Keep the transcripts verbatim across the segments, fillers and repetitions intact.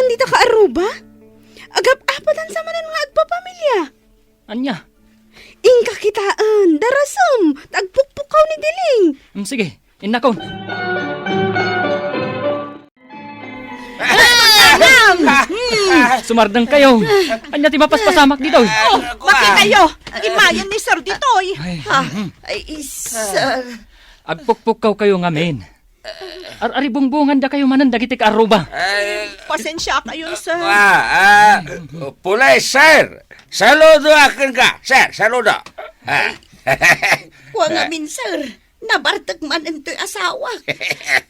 kitaen dita kaarruba? Agap-apatan sa manen nga agpapamilia. Ania? Inka kitaen, darasem, ta agpukpukkaw ni Diling. Mm, sige, innakon. Sumardeng kayo. Ania ti mapaspasamak ditoy? Oh, makitayo. Imayen ni Sir ditoy. Ay. Ah, ay, Sir. Agpukpukkaw kayo ngamin. Ar-, aribungbungan da kayo manen dagiti kaarruba. Ay. Pasensia kayo, sir. Ah, ah, pulis, sir. Saludo akin ka, sir. Saludo. Ah. Kua ngamin, sir. Nabartek man intoy asawa.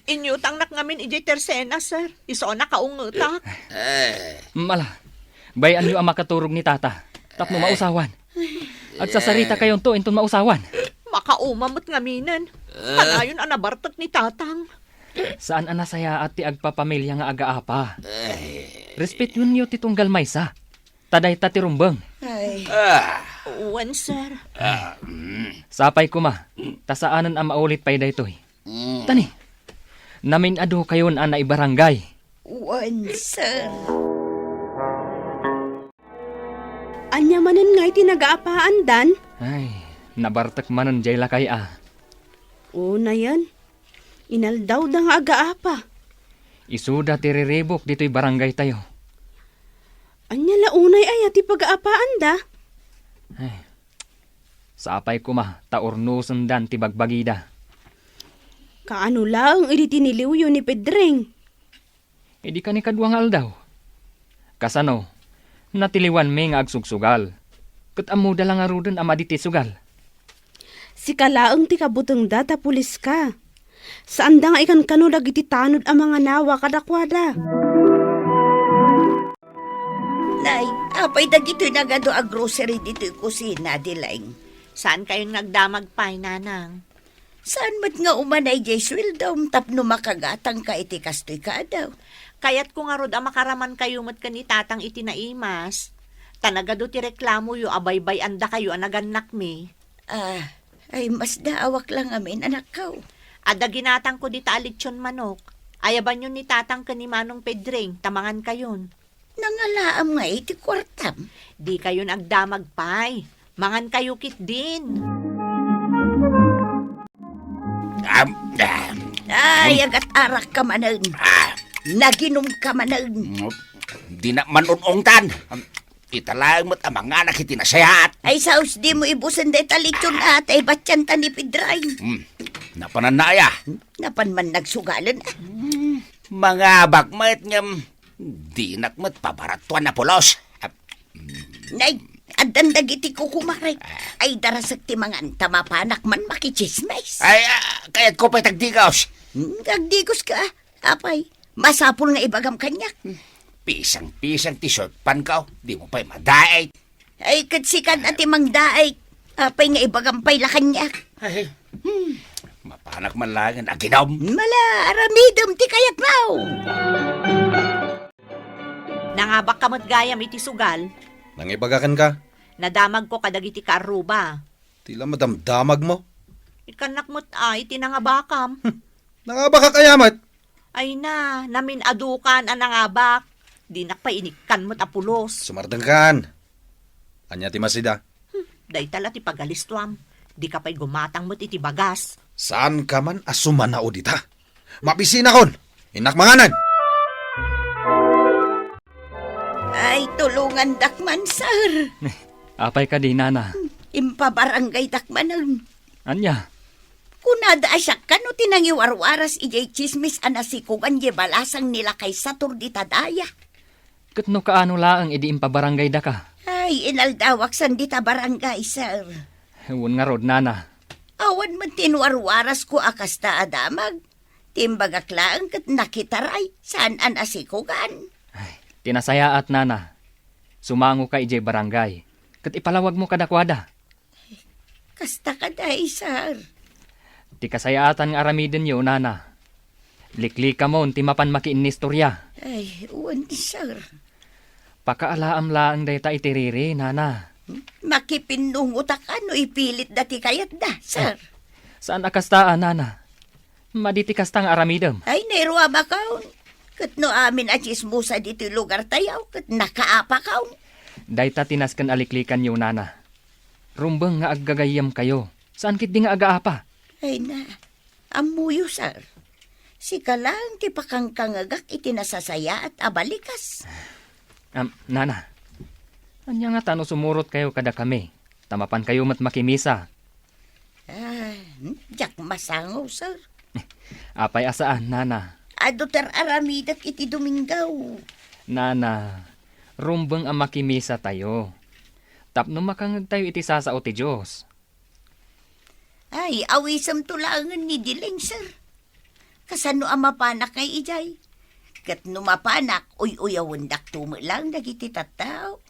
Inyutangnak ngamin idiay tersena, sir. Isu a nakaungetak. Eh. Mala, bay-anyo a makaturog ni tata. Tapno mausawan. Agsasarita kayonto inton mausawan. Makauma met ngaminen. Kanayon a nabartek ni tatang. Saan a nasayaat ti agpapamilia nga agaapa. Respetuenyo ti tunggal maysa. Ta dayta ti rumbeng. Ay. Ah. Wen, sir. Ah, mm. Sapay koma, ta saanen a maulit pay daytoy. Mm. Tani, namin-adu kayon a naibarangay. Wen, sir. Ania manen ngay ti nagaapaandan? Ay, nabartek manen jay lakay a. Unayen, inaldawda nga agaapa. Isuda ti riribuk ditoy barangay tayo. Ania la unay aya ti pagaapaanda? Ay, sapay koma ta urnosendan ti bagbagida. Kaano laeng idi tiniliwyo ni Pedring? Idi kanikadua nga aldaw. Kasano, natiliwanmi nga agsugsugal. Ket ammoda la ngaruden a madi ti sugal. Sika laeng ti kabutengda ta puliska. Saanda nga ikankano dagiti tanod a manganawa kadakuada. Nay, apay dagitoy nagadu a grocery ditoy kusina, Dileng? Saan kayon nga agdamag pay, nanang? Saan met nga umanay jay sueldom tapno makagatangka iti kastoy ka adaw? Kayatko ngarud a makaraman kayo met ken ni Tatang iti naimas. Ta nagadu ti reklamoyo a baybay-andakayo a nagannakmi. Ah, ay, masdaawak la ngamin, anakko. Adda ginatangko dita a litson manok. Ayabanyo ni Tatang ken ni Manong Pedring, ta mangankayon. Nangalaam nga iti kuartam? Dikayon agdamag pay. Mangankayo ketdin. Am, am. Ay, agat-arak ka manen. Ah. Naginom ka manen. Mm, di na man un-ungtan. Am, ita laeng met a manganak iti nasayaat. Ay, saos dimo ibusen dayta litson a, ta ibatianta ni Pedring. Mm, napananna aya? Napan man nagsugalen. Mm, mangabak met ngem dinak met pabaratuan a pulos. Nay, Addan dagiti kukumarek. Ay, darasek ti mangan, ta mapanak man makitsismis. Ay, ah, kayatko pay tagdigos. Hmm, agdigos ka. Apay, masapul nga ibagam kaniak. Pisang-pisang ti short pants ko. Dimo pay madaet. Ay, ket sika a ti mangdaet. Apay nga ibagam pay la kaniak. Ay, hmm, mapanak man laengen aginom. Mala, aramidem ti kayatmo. Nangabakka met gayam iti sugal. Nangibaga kenka? Nadamagko kadagiti kaarruba. Ti la madamdamagmo. Ikkannak met ay ti nangabakam. Hmm. Nangabakak aya met? Ay na, namin-adukan a nangabak. Dinak pay inikkan met a pulos. Sumardengkan. Ania ti masida? Hmm, dayta la ti pagalistuam. Dika pay gumatang met iti bagas. Saanka man a sumanao dita? Mabisinakon! Innak manganen! Ay, tulongandak man, sir. Apay kadi, nana? Impabarangaydak manen. Ania? Kunada a siak kano ti nangiwarwaras idiay tsismis a nasikogan diay balasang ni Lakay Satur dita daya. Ket no kaano laeng idi impabarangaydaka? Ay, inaldawak san dita barangay, sir. Wen ngarud, nana. Awan met ti inwarwarasko a kasta a damag. Ti imbagak laeng ket nakitaray, saan a nasikogan. Ay, ti nasayaat, nana. Sumangoka idiay barangay, ket ipalawagmo kadakuada. Kasta kadi, sir. Ti kasayaatan nga aramidenyo, nana. Liklikamon ti mapan makiinnistorya. Ay, wen, sir. Pakaalaam laeng dayta iti riri, nana. Makipinnungotak a no ipilitda ti kayatda, sir. Saan a kasta, nana. Madi ti kasta nga aramidem. Ay, nairuamakon. Ket no amin a tsismosa ditoy lugartayo, ket nakaapakon. Dayta ti nasken a liklikanyo, nana. Rumbeng nga aggagayyemkayo. Saan ketdi nga agaapa? Ay na, ammoyo, sir. Sika laeng ti pakankangegak iti nasasayaat a balikas. Am, nana, ania ngata no sumurotkayo kadakami, ta mapankayo met makimisa? Ah, diak masango, sir. Apay a saan, nana? Adu ti ar-aramidek iti Domingo. Nana, rumbeng a makimisatayo. Tapno makangegtayo iti sasao ti Dios. Ay, awisemto laengen ni Dileng, sir. Kasano a mapanak ngay idiay? Ket no mapanak, uy-uyawendakto met laeng dagiti tattao.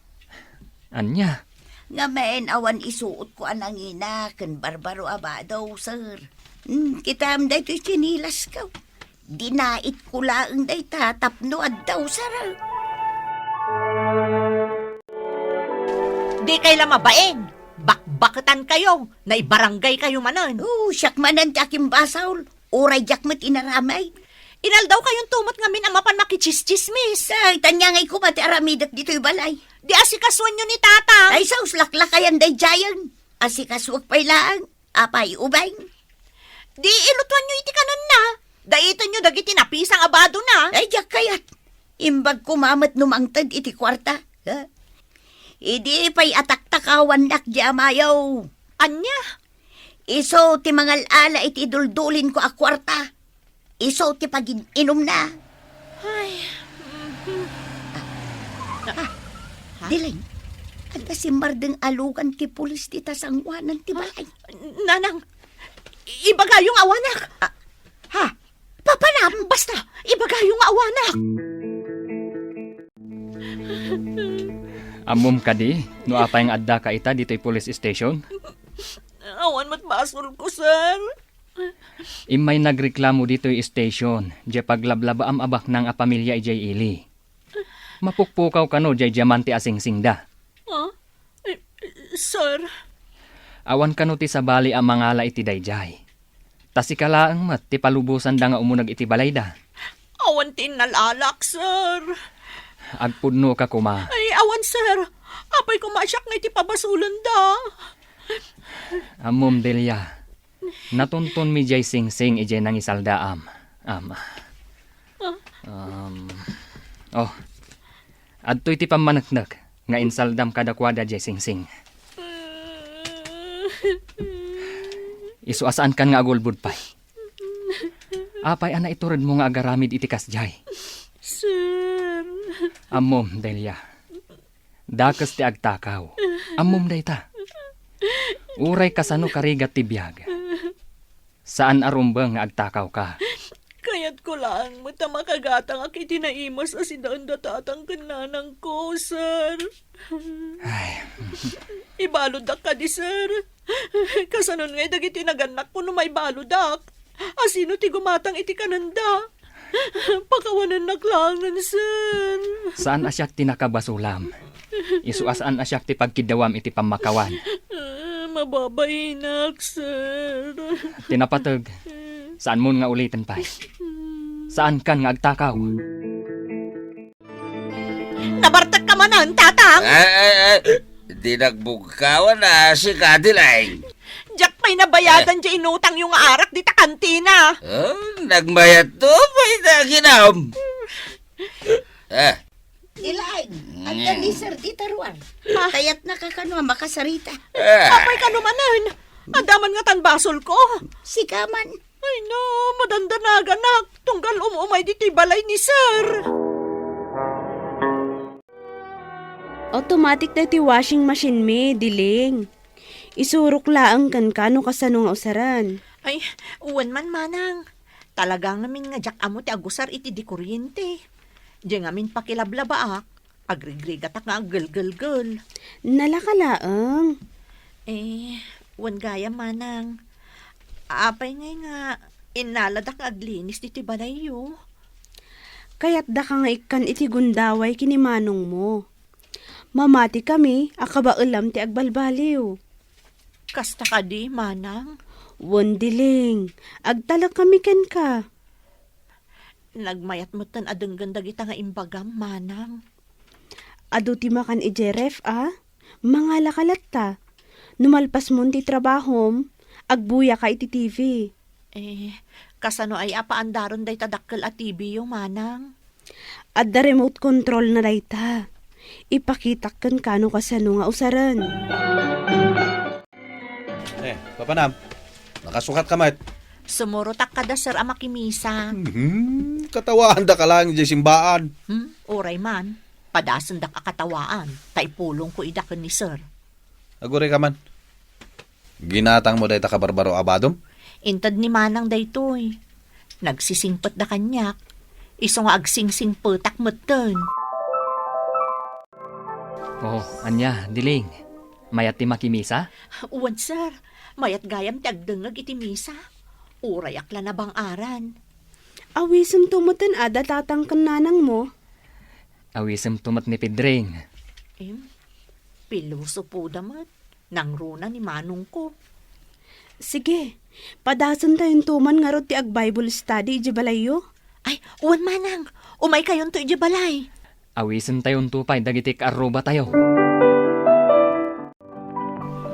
Ania? Ngamin, awan isuotko a nangina ken barbaro a bado, sir. Hmm, kitam daytoy tsinilasko. Dinaitko laeng dayta tapno adda usara. Dikay la mabain. Bakbaketankayo. Naibarangaykayo manen. Oh, siak manen ti akimbasol. Uray diak met inaramid. Inaldawkayonto met ngamin a mapan makitsistsismis. Ay, ania ngay koma ti aramidek ditoy balay? Di asikasuenyo ni Tatang. Ay, sus, laklakayan daydiayen. Asikasuek pay laeng. Apay, ubing? Di ilutuanyo iti kanenna. Daitenyo dagiti napisang a badona. Ay, diak kayat. Imbag koma met no mangted iti kuarta. Ha? Idi pay a taktakawannak di amayo. Ania? Isu ti mangal-ala iti duldulinko a kuarta. Isu ti pagin-inumna. Ay. Ah, Dileng, adda simmardeng a lugan ti pulis dita sangoanan ti balay. Nanang, ibagayo nga awanak. Ah, ha? Papanam? Basta, ibagayo nga awanak. Ammom kadi no apay nga addaka ita ditoy police station? Awan met basolko, sir. Immay nagreklamo ditoy station, diay paglablabaam a baknang a pamilia idiay ili. Mapukpukaw kano diay diamante a singsingda. Ah? Eh, sir. Awan kano ti sabali a mangala iti daydiay. Ta sika laeng met ti palubosanda nga umuneg iti balayda. Awan ti innalalak, sir. Agpudnoka koma. Ay, awan, sir. Apay koma siak nga iti pabasolenda. Ammom, Delia. Natuntonmi diay singsing idiay nangisaldaam. Am. Ah. Um, oh. Adtoy ti pammaneknek nga insaldam kadakuada diay singsing. Isu a saankan nga agulbod pay. Apay a naituredmo nga agaramid iti kasdiay? Sir. Ammom, Delia. Dakes ti agtakaw. Ammom dayta. Uray kasano karigat ti biag, saan a rumbeng nga agtakawka. Kayatko laeng met a makagatangak iti naimas a sidaenda tatang ken nanangko, sir. Ay. Ibaluddak kadi, sir? Kasanon ngay dagiti nagannakko no maibaludak? Asino ti gumatang iti kanenda? Pakawanennak laengen, sir. Saan a siak ti nakabasolam. Isu a saan a siak ti pagkiddawam iti pammakawan. Ah, mababainak, sir. Ti napateg, saanmon nga uliten pay. Saankan nga agtakaw. Nabartekka manen, tatang? Ay, ay, ay. Di nagbugkawan a sika, Dileng. Diak pay nabayadan Eh. diay inutangyo nga arak dita kantina. Oh, nagmayat to, pay na ginam. Ah. Dileng, Mm. adda ni Sir dita ruar. Ah. Kayatna ka kano a makasarita. Ah. Apay kano manen? Adda man ngatan basolko. Sika man. Ay na, madandanaganak. Tunggal um-umay ditoy balay ni Sir. Automatic daytoy washing machine mi, Dileng. Isurok laeng kenka no kasano nga usaren. Ay, wen man, manang. Talaga ngamin nga diak ammo ti agusar iti di kuryente. Di ngamin pakilablabaak. Agrigrigatak nga aggelgelgel. Nalaka laeng. Eh, wen gayam, manang. Apay ngay nga innaladak nga aglinis ditoy balayyo? Kayatdaka nga ikkan iti gundaway ken ni manongmo. Mamati kami a kabaelam ti agbalbaliw. Kasta kadi, manang? Wen, Dileng, agtalek kami kenka. Nagmayat metten a denggen dagita nga imbagam, manang. Adu ti makan idiay ref a? Mangalaka latta. No malpasmon ti trabahom, agbuyaka iti T V. Eh, kasano ay a paandaren dayta dakkel a T V yo, manang? Adda remote control na dayta. Ipakitak kenka no kasano nga usaren. Eh, papanam, nakasukat ka met. Sumurotak kada, sir, a makimisa. Hmm, katawaandaka laeng idiay simbaan. Hmm, uray man. Padasendak a katawaan, ta ipulongko ida ken ni sir. Aguray ka man. Ginatangmo dayta kabarbaro a badom? Inted ni manang daytoy. Nagsisingpetda kaniak. Isu nga agsingpetak metten. Oh, ania, Dileng? Mayat ti makimisa? Wen, sir. Mayat gayam ti agdengngeg iti misa. Urayak la nabang-aran. Awisemto metten a da tatang ken nanangmo. Awisemto met ni Pedring. Em, pilosopoda met. Nangruna ni manongko. Sige, padasentayonto man ngarud ti ag-Bible study idiay balayyo. Ay, wen manang, umaykayonto idiay balay. Awisentayonto pay dagiti kaarrubatayo.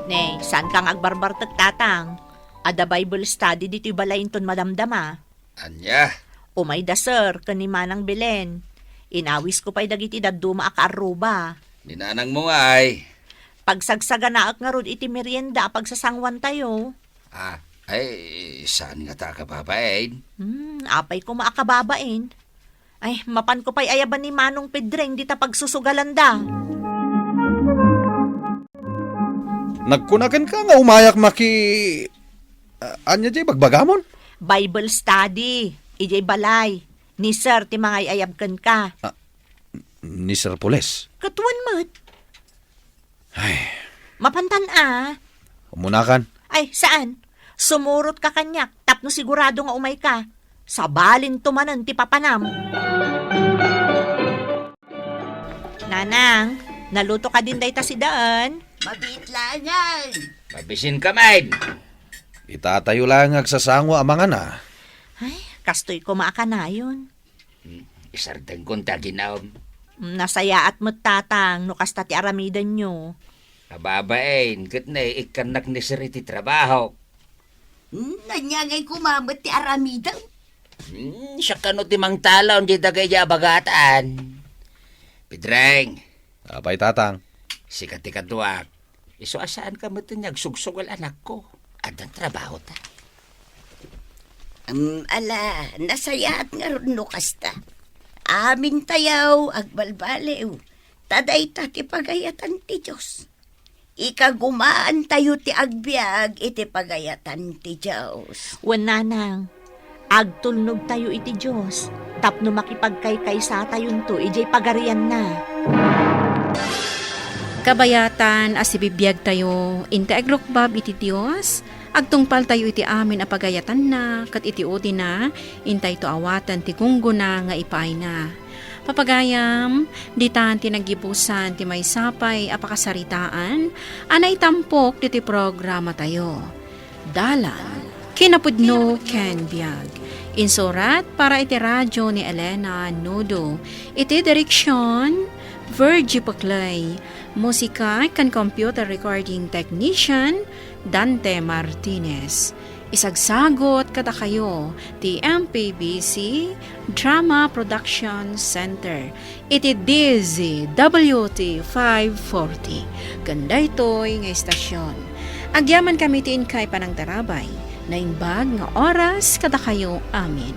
Ne, saanka nga agbarbartek, tatang? Adda Bible study ditoy balay inton madamdama. Ania? Umayda, sir, ken ni Manang Belen. Inawisko pay dagiti dadduma a kaarruba. Ni nanangmo ngay? Pagsagsaganaek ngarud iti merienda a pagsasanguantayo. Ah, ay, saan ngata a kababain? Hmm, apay koma a kababain? Ay, mapanko pay ayaban ni Manong Pedring dita pagsusugalanda. Nagkuna kenka nga umayak maki-, a-, ania diay bagbagamon? Bible study, idiay balay. Ni Sir ti mangay-ayab kenka. Ah, ni Sir Pules? Ket wen met. Ay. Mapantan a. Umunakan. Ay, saan? Sumurotka kaniak tapno sigurado nga umayka. Sabalinto manen ti papanam. Nanang, naluto kadin dayta sidaen? Mabiit laengen. Mabisinka met. Itatayo laeng nga agsasango a mangana. Ay, kastoy koma a kanayon. Hmm, isardengkon ti aginam. Hmm, nasayaat met, tatang, no kasta ti aramidenyo. Ababain, ket ne, ikkannak ni Sir iti trabaho. Hmm, ania ngay koma met ti aramidem? Hmm, siak kano ti mangtalaw diay dagiti abagatan. Pedring. Apay, tatang? Sika ti kaduak. Isu a saanka met nga agsugsugal, anakko. Addan trabahota. Am, ala, nasayaat ngarud no kasta. Amintayo agbalbaliw, ta dayta ti pagayatan ti Dios. ikagumaantayo ti agbiag iti pagayatan ti Dios. Wen, nanang, agtulnogtayo iti Dios tapno makipagkaykaysatayonto idiay Pagarianna. Kabayatan a sibibiagtayo, intay agrukbab iti Dios, agtungpaltayo iti amin a pagayatanna ket iti udina, intayto awaten ti gunggona nga ipaayna. Papagayam, ditan ti naggibusan ti maysa pay a pakasaritaan a naitampok ditoy programatayo. Dalan, kinapudno ken biag. Insurat para iti radio ni Elena Nudo. Iti direksyon, Virgie Paclay. Musika ken computer recording technician, Dante Martinez. Isagsagut kadakayo ti M P B C Drama Production Center iti D Z W T five forty. Ken daytoy nga istasyon. Agyaman kami ti inkay panangtarabay. Naimbag nga oras kadakayo amin.